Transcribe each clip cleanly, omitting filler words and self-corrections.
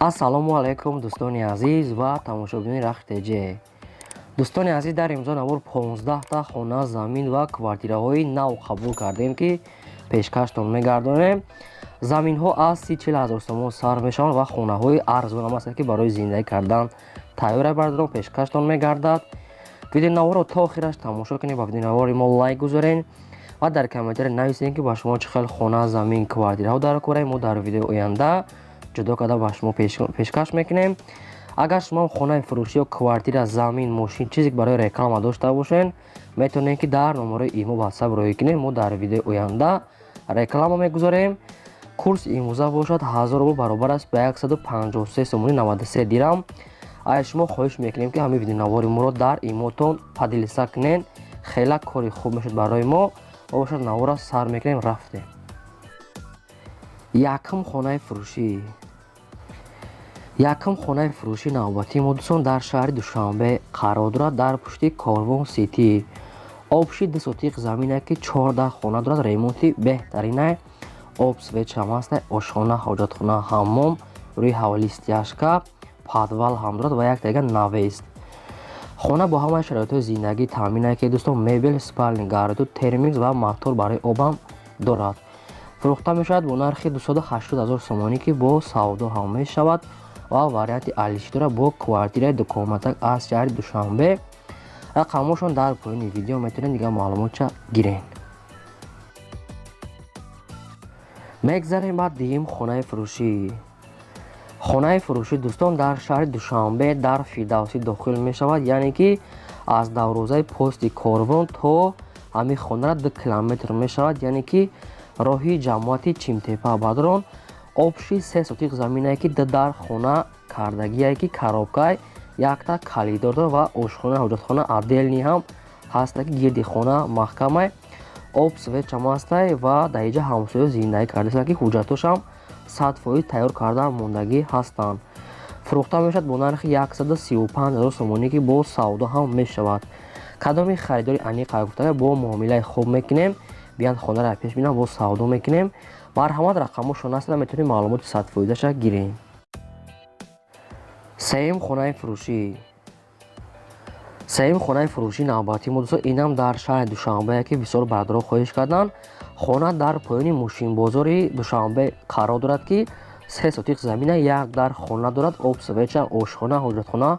Ассалому алайкум, дӯстони азиз ва тамошобинони Рахш ТЖ. Дӯстони азиз, дар имзо навор 15та хона, замин ва квартираҳои нав қабул кардем, ки пешкаштон мегардонем. Заминҳо аз 30-40 ҳазор сомон сар мешаванд ва хонаҳои арзонам ҳастанд, ки барои зиндагӣ кардан тайёра бардорон пешкаштон мегардад. Видеонаворро то охираш тамошо кунед, ба видеонавори мо лайк гузоред ва дар комментария нависед, ки ба шумо чӣ хел хона, замин, квартираҳо дар кораи мо дар видеои оянда ҷудо карда ба шумо пешкаш мекунем. Агар шумо хонаи фурӯшӣ ё квартира, замин, мошин, чизе барои реклама дошта бошед, метавонед, ки дар номерои имо, ватсап роҳӣ кунед. Мо дар видеои оянда реклама мегузорем. Курси имрӯза бошад 1000 рубл баробар аст ба 153 сомони 93 дирам. Ай шумо хоҳиш мекунем, ки ҳамин видеонавори моро дар имотон поделиться кунед. Хела кори хуб мешуд барои мо. Ва бошад, навора сар мекунем, рафтем. Якум хонаи фурӯшӣ. Якум хонаи фурӯшии навбатии мо, дӯстон, дар шаҳри Душанбе қарор дорад, дар пушти Корвон Сити. Общий 2 сотих замине, ки 14 хона дорад, ремонти беҳтаринай, об, свет шам ҳаста, ошхона, ҳоҷатхона, ҳаммом, рӯи ҳавли стяжка, подвал ҳам дорад ва як дага навест. Хона бо ҳамаи шароитҳои зиндагӣ таъминае, ки дӯстон, мебел, спальный гарнитур, термикс ва мотор барои обам дорад. Фурӯхта мешавад бо нархи 280 ҳазор сомонӣ, ки бо савдо ҳам мешавад ва варианти алишӣ дорад бо квартираи дукомната аз шаҳри Душанбе. Рақамҳошон дар поёни видео, метавонед дигар маълумотча гиред. Мегзарем ба дуюм хонаи фурӯшӣ. Хонаи фурӯшӣ, дӯстон, дар шаҳри Душанбе дар Фирдавсӣ дохил мешавад, яъне ки аз дарвозаи пости Корвон то ҳамин хонара 2 километр мешавад, яъне ки роҳи ҷамоати Чимтепа бадрон. Общий 3 сотих заминае, ки ду дар хона кардагие, ки коробкай, якта калидор дорад ва ошхона, ҳоҷатхона отдельный ҳам ҳаста, ки гирди хона маҳкамай, об, свет шам ҳастай ва дар инҷа ҳамсоя зиндагӣ кардастанд, ки ҳуҷҷатҳошам 100% тайёр карда мондагӣ ҳастанд. Фурӯхта мешавад бо нархи 135 ҳазор сомонӣ, ки бо савдо ҳам мешавад. Кадоми харидори аниқ гуфтага, бо муомилаи хуб мекунем, биёнд хонаро пеш бинам, бо савдо мекунем. Марҳамат, рақамҳошон ҳастанд, метавонед маълумоти 100%-аша гирем. Сеюм хонаи фурӯшӣ. Сеюм хонаи фурӯшии навбатии мо, дӯстон, инам дар шаҳри Душанбе, ки бисёр бародаро хоҳиш карданд. Хона дар поёни мошинбозори Душанбе қарор дорад, ки 3 сотих замина, як дар хона дорад, об, свет а, ошхона, ҳоҷатхона,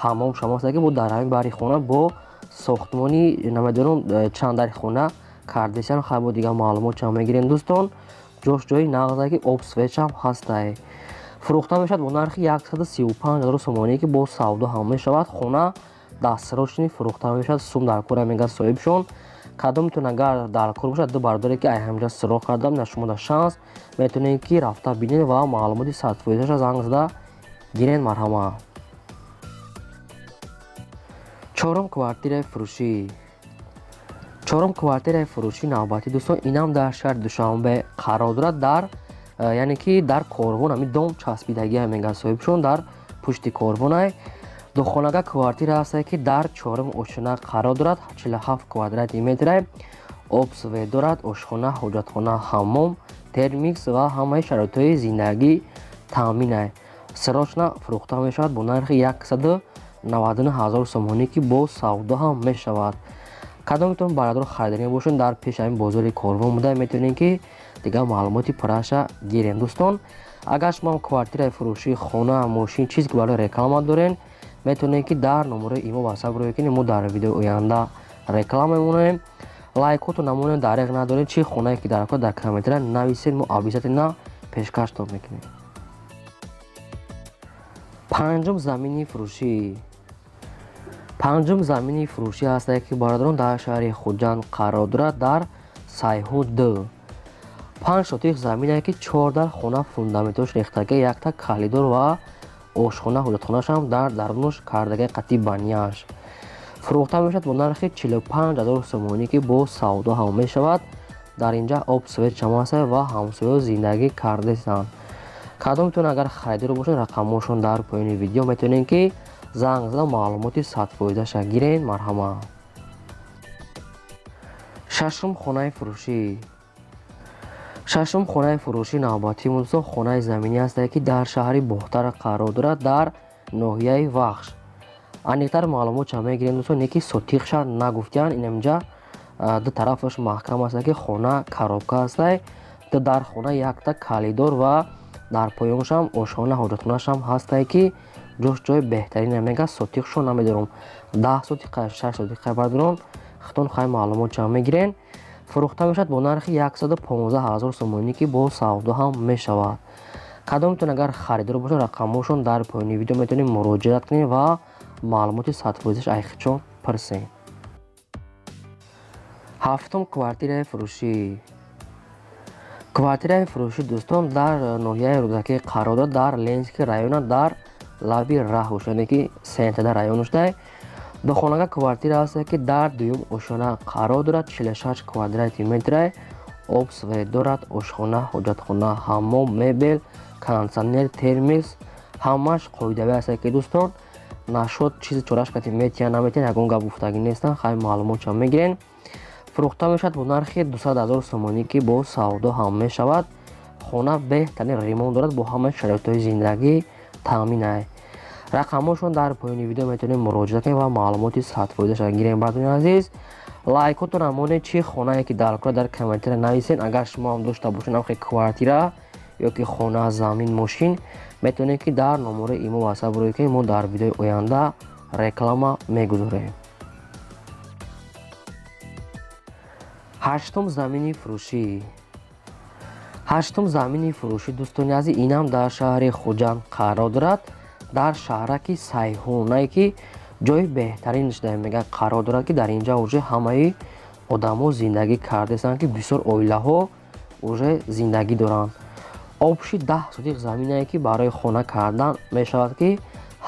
ҳаммом шам ҳаста, ки бо дар ҳамин бари хона бо сохтмони намедонам чанд дари хона кардесиан. Хай, бо дигар маълумот чам мегирем, дӯстон. Ҷош ҷои нағзе, ки об, свет шам ҳастай. Фурӯхта мешавад бо нархи 135 ҳазор сомонӣ, ки бо савдо ҳам мешавад. Хона дастсрочный фурӯхта мешавад, сум дар кора мегӯяд соҳибшон. Кадомтон агар дар кор бошад, ду бародаре ки ай ҳамҷа суроғ кардам, на шумо да шанс метавонед, ки рафта бинед ва маълумоти 100%-аша занг зада гиред. Марҳамат. Чорум квартираи фурӯшӣ. Чорум квартираи фурӯшӣ навбатӣ, дӯстон, инам дар шаҳри Душанбе қарор дорад, дар яъне ки дар Корвон, ҳамин дом часпидагия мегӯяд соҳибшон, дар пушти Корвонай. Духонага квартира ҳастае, ки дар чорум ошхона қарор дорад, 47 квадрати метрай, об, свет дорад, ошхона, ҳоҷатхона, ҳаммом, термикс ва ҳамаи шароитҳои зиндагӣ таъминай. Срочно фурӯхта мешавад бо нархи 199 ҳазор сомонӣ, ки бо савдо ҳам мешавад. Кадомитон бародаро хариданӣ бошед, дар пеши ҳамин бозори Корвон буда, метавонед, ки дигар маълумоти пурраша гирем. Дӯстон, агар шумо квартираи фурӯшӣ, хона, мошин, чизе ки барои реклама доред, метавонед, ки дар номерои имо, ватсап роҳӣ кунед. Мо дар видеои оянда реклама мемонем. Лайкотон намонед, дареғ надоред. Чӣ хонае ки дар кор, дар комментария нависед, мо обязательно пешкаштон мекунем. Панҷум замини фурӯшӣ. Панҷум замини фурӯшӣ ҳастае, ки бародарон, дар шаҳри Хуҷанд қарор дорад, дар Сайҳун д 5 сотих заминае, ки 14 хона фундаментош рехтага, якта калидор ва ошхона, ҳоҷатхонашам дар дарунаш кардагаи қатъи баняш. Фурӯхта мешавад бо нархи 45 ҳазор сомонӣ, ки бо савдо ҳам мешавад. Дар инҷа об, свет шам ҳаста ва ҳамсояҳо зиндагӣ кардастанд. Кадомтон агар харидор бошед, рақамҳошон дар поёни видео, метавонед, ки занг зада маълумоти 100%-аша гиред. Марҳамат. Шашум хонаи фурӯшӣ. Шашум хонаи фурӯшӣ навбатии дӯстон хонаи заминӣ ҳастае, ки дар шаҳри Бохтар қарор дорад, дар ноҳияи Вахш. Аниқтар маълумотша мегирем дӯстон, не ки сотиқша нагуфтиянд. Инамҷа ду тарафаш маҳкам аст, ки хона коробка ҳастай. Ду дар хона якта калидор ва дар поёншам ошхона ҳоҷатхонашам ҳастае, ки ҷош ҷои беҳтарин мега. Сотиқшо намедорам, 10 сотиқа 6 сотиқа бардорон хитон хай маълумотша мегирен. Фурӯхта мешавад бо нархи 115 000 сомонӣ, ки бо савдо ҳам мешавад. Кадомтон агар харидор бошад, рақамҳошон дар поёни видео метавонед муроҷиат кунед ва маълумоти садфоизаш айхичон пурсед. Ҳафтум квартираи фурӯшӣ. Квартираи фурӯшӣ дӯстон дар ноҳияи Рӯдакӣ қарор дорад, дар Ленинский района, дар лаби раҳуш, яъне ки сентада районушдай. Духонага квартира ҳаст, ки дар дуюм ошёна қарор дорад, 46 квадрати метрай, об свет дорад, ошхона, ҳоҷатхона, ҳаммом, мебел, кондитсионер, термос ҳамаш қоидавӣ аст, ки дӯстон нашод чизи чораш кати метиҳан наметиҳан ягон гап гуфтагӣ нестанд. Хай маълумотшам мегирен. Фурӯхта мешавад бо нархи 200 000 сомонӣ, ки бо савдо ҳам мешавад. Хона беҳтарин ремонт дорад, бо ҳамаи шароитҳои зиндагӣ таъминай. Рақамҳошон дар поёни видео метавонед муроҷиат кунед ва маълумоти садфоизаша гирем. Бардони азиз, лайкотон амоне чӣ хонае ки дар кора дар комментария нависен. Агар шумо ҳам дошта бошед намхе квартира ё ки хона, замин, мошин, метавонед ки дар номораи имо ватсап рӯй кунед, мо дар видеои оянда реклама мегузорем. Ҳаштум замини фурӯшӣ. Ҳаштум замини фурӯшӣ дӯстони азиз инам дар шаҳри Хуҷанд қарор дорад, дар шаҳраки Сайҳунае, ки ҷои беҳтарин шуда мега қарор дорад, ки дар инҷа уже ҳамаи одамо зиндагӣ кардаистанд, ки бисёр оилаҳо уже зиндагӣ доранд. Обши 10 сотиқ заминае, ки барои хона кардан мешавад, ки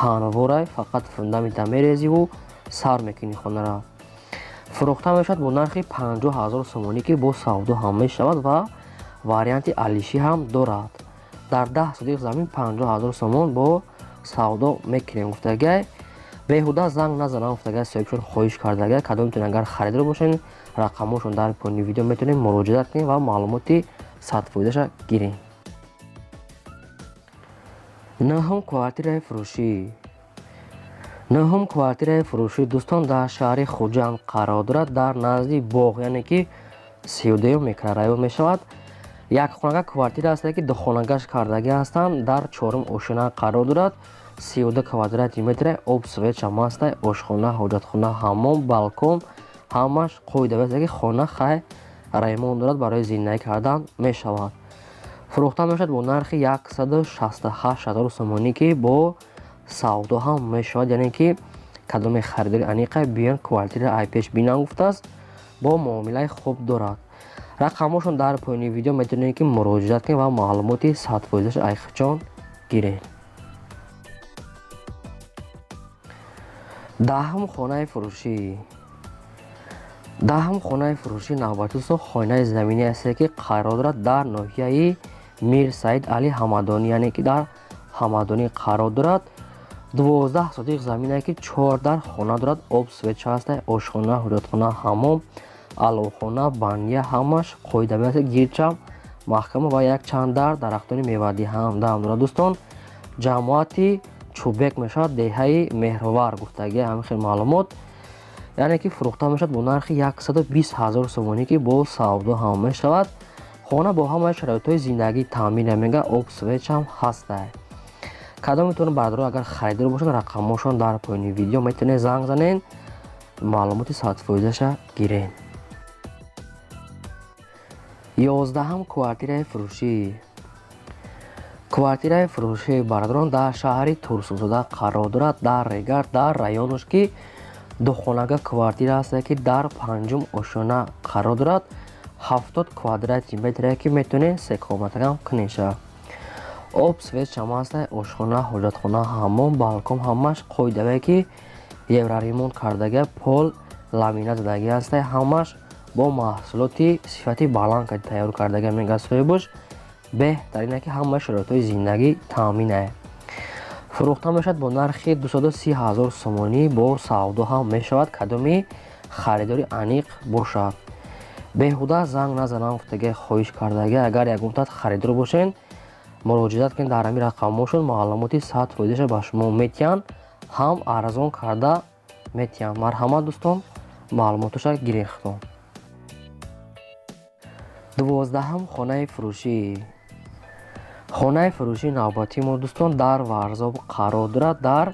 ҳанворай фақат фундамента мерезиву сар мекунӣ хонара. Фурӯхта мешавад бо нархи 50 000 сомонӣ, ки бо савдо ҳам мешавад ва варианти алишӣ ҳам дорад. Дар 10 сотиқ замин 50 000 сомон бо савдо мекунем гуфтагай. Беҳуда занг назанам гуфтагай, соҳибшон хоҳиш кардагай. Кадомтон агар харидор бошед, рақамҳошон дар поёни видео метавонед муроҷиат кунед ва маълумоти садфоизаша гиред. Нӯҳум квартираи фурӯшӣ. Нӯҳум квартираи фурӯшӣ дӯстон дар шаҳри Хуҷанд қарор дорад, дар назди боғ, яъне ки 32 микрорайон мешавад. Як хонага квартира аст, ки духонагаш кардагӣ ҳастанд, дар чорум ошёна қарор дорад, 32 квадрати метра, об свет шам ҳаста, ошхона, ҳоҷатхона, ҳаммом, балкон ҳамаш қоидавӣ аст, ки хона хай ремонт дорад, барои зиндагӣ кардан мешавад. Фурӯхта мешавад бо нархи 168 000 сомонӣ, ки бо савдо ҳам мешавад, яъне ки кадоме харидори аниқа биён квартира ай пеш бинан гуфтааст, бо муомилаи хуб дорад. Рақамҳошон дар поёни видео метавонед ки муроҷиат кунед ва маълумоти садфоизаш айхичон гиред. Даҳум хонаи фурӯшӣ. Даҳум хонаи фурӯшӣ навбатӣ дӯстон хонаи заминӣ аст, ки қарор дорад дар ноҳияи Мир Саид Али Ҳамадонӣ, яъне ки дар Ҳамадонӣ қарор дорад. 12 сотиқ заминае, ки 4 дар хона дорад, об свет ҳаста, ошхона, ҳоҷатхона, ҳаммом, аловхона, бания ҳамаш қоидавӣ аст, гирчам маҳкама ва якчанд дар дарахтони мевадиҳанда ҳам дорад. Дӯстон, ҷамоати Чӯбек мешавад, деҳаи Меҳровар гуфтагӣ ҳамин хел маълумот, яъне ки фурӯхта мешавад бо нархи 120 000 сомонӣ, ки бо савдо ҳам мешавад. Хона бо ҳамаи шароитҳои зиндагӣ таъмин мега, об свет ҳам ҳастай. Кадометон бардоро агар харидор бошад, рақамҳошон дар поёни видео метавонед занг занед, маълумоти садфоизаша гиред. 11-ум квартираи фурӯшӣ. Квартираи фурӯшии бардорон дар шаҳри Турсунзода қарор дорад, дар Регар, дар районаш, ки духонага квартира аст, ки дар панҷум ошёна қарор дорад, 70 квадрати метре, ки метавонед секоматагам кунеша. Об свет шам аст, ошхона, ҳоҷатхона, ҳаммом, балкон ҳамаш қоидаве, ки евроремонт кардага, пол ламинат задагӣ аст, ҳамаш бо маҳсулоти сифати баланд тайёр кардага мега соҳибаш. Беҳтарине, ки ҳамаи шароитҳои зиндагӣ таъминае. Фурӯхта мешавад бо нархи 230 000 сомонӣ, бо савдо ҳам мешавад, кадоми харидори аниқ бошад. Беҳуда занг назанам гуфтага хоҳиш кардага. Агар ягонтат харидор бошен, муроҷиат кунед дар ҳамин рақамҳошон, маълумоти 100%-ша ба шумо метиҳанд, ҳам арзон карда метиҳанд. Марҳамат дӯстон, маълумотоша гирен худтон. 12-ҳам хонаи фурӯшӣ. Хонаи фурӯшии навбатии мо дӯстон дар Варзоб қарор дорад, дар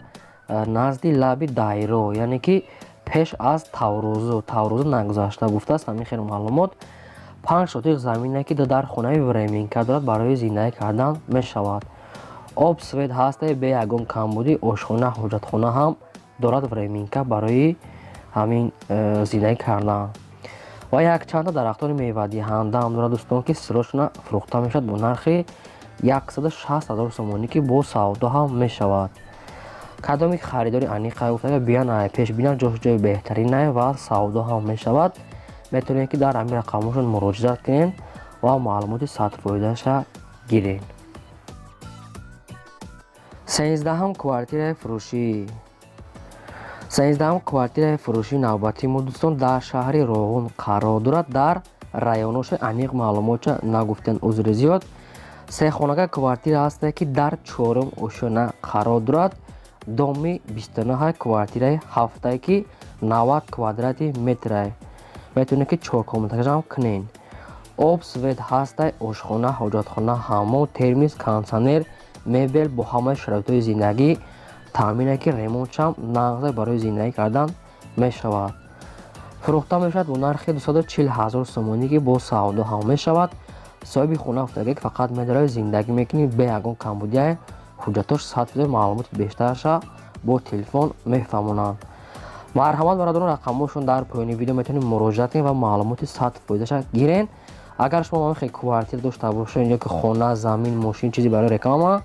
назди лаби дайро, яъне ки пеш аз Таврузу нагузашта гуфтааст ҳамин хел маълумот. 5 сотиқ замине ки дар хонаи временка дорад, барои зиндагӣ кардан мешавад. Об свет ҳаста, бе ягон камбудӣ, ошхона, ҳоҷатхона ҳам дорад временка барои ҳамин зиндагӣ кардан. Ва якчандта дарахтони мевадиҳанда ҳам дорад дӯстон, ки сирошона фурӯхта мешавад бо нархи 160 000 сомонӣ, ки бо савдо ҳам мешавад. Кадоми харидори аниқа гуфта биян пеш бинан, ҷош ҷои беҳтаринае ва савдо ҳам мешавад. Метавонед ки дар ҳамин рақамҳошон муроҷиат кунед ва маълумоти 100%-аша гиред. 13-ҳам квартираи фурӯшӣ. 13-ҳам квартираи фурӯшии навбатии мо дӯстон дар шаҳри Роғун қарор дорад, дар районоша аниқ маълумотша нагуфтанд, узри зиёд. Сехонага квартира ҳаста, ки дар 4-ум ошёна қарор дорад, доми 29, квартираи 7, ки 90 квадрати метрае. Метавонед ки чоркомнаташам кунед. Об свет ҳастай, ошхона, ҳоҷатхона, ҳаммом, термос, кондитсионер, мебел бо ҳамаи шароитҳои зиндагӣ таъмине, ки ремонтшам нағзе, барои зиндагӣ кардан мешавад. Фурӯхта мешавад бо нархи 240 000 сомонӣ, ки бо савдо ҳам мешавад. Соҳиби хона гуфтага, ки фақат медарои зиндагӣ мекунӣ, бе ягон камбудия, ҳуҷҷатош 100%, маълумоти бештарша бо телефон мефаҳмонанд. Марҳамат бародарон, рақамҳошон дар поёни видео, метавонед муроҷиат кунед ва маълумоти 100%-аша гирен. Агар шумо ҳамин квартира дошта бошед ё ки хона, замин, мошин, чизе барои реклама,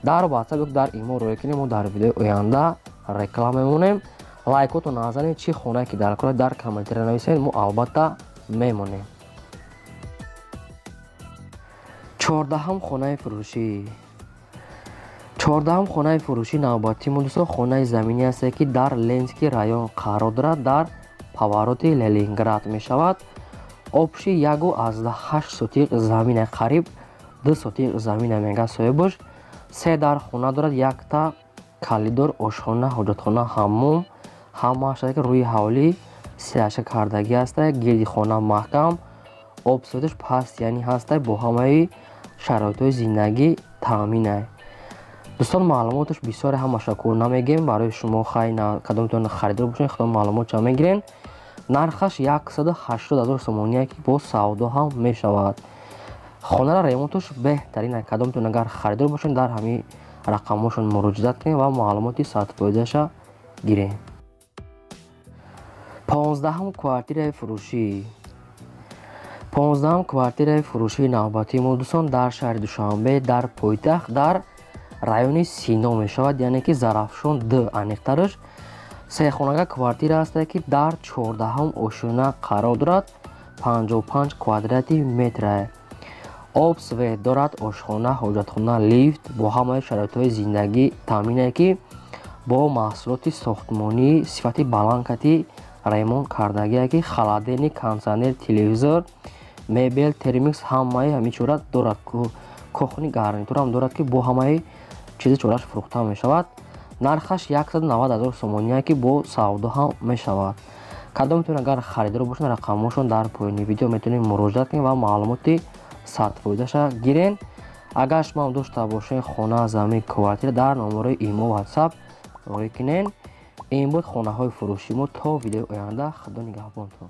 дар WhatsApp ё дар имо рӯя кунед, мо дар видеои оянда реклама мемонем. Лайкотон назанед, чӣ хонае ки дар кора, дар комментария нависед, мо албатта мемонем. 14-ҳам хонаи фурӯшӣ. 14-ҳам хонаи фурӯшии навбатии мо дӯстон хонаи заминӣ ҳаста, ки дар Ленинский район қарор дорад, дар повороти Ленинград мешавад. Общий 1,8 сотиқ замина, қариб 2 сотиқ замина мега соҳибаш. Се дар хона дорад, якта калидор, ошхона, ҳоҷатхона, ҳаммом, ҳамааш ки рӯи ҳавлӣ сеаша кардагӣ ҳаста, гирди хона маҳкам, об светаш паст, яъне ҳаста, бо ҳамаи шароитҳои зиндагӣ таъминай. Дӯстон, маълумоташ бисёре, ҳамаша кор намегем барои шумо. Хай, кадомтон харидор бошед, худо маълумотша мегирен. Нархаш 180 000 сомоние, ки бо савдо ҳам мешавад. Хонара ремонташ беҳтарин. Кадомтон агар харидор бошед, дар ҳамин рақамҳошон муроҷиат кунед ва маълумоти 100%-аша гиред. 15-ҳам квартираи фурӯшӣ. 15-ҳам квартираи фурӯшии навбатии мо дӯстон дар шаҳри Душанбе, дар пойтахт, дар райони Сино мешавад, яъне ки Зарафшон д аниқтараш. Сехонага квартира ҳаста, ки дар 14-ҳам ошёна қарор дорад, 55 квадрати метрае. Об свет дорад, ошхона, ҳоҷатхона, лифт бо ҳамаи шароитҳои зиндагӣ таъмине, ки бо маҳсулоти сохтмонии сифати баланд кати ремонт кардагие, ки холодильник, кондитсионер, телевизор, мебел, термикс, ҳамаи ҳамин чора дорад. Кухни гарнитурам дорад, ки бо ҳамаи чизи чораш фурӯхта мешавад. Нархаш 190 000 сомоние, ки бо савдо ҳам мешавад. Кадомтон агар харидор бошед, рақамҳошон дар поёни видео, метавонед муроҷиат кунед ва маълумоти 100%-аша гирен. Агар шумо ҳам дошта бошед хона, замин, квартира, дар номерои имо, WhatsApp рӯй кунед. Ин буд хонаҳои фурӯши мо. То видеои оянда, худо нигаҳбонтон.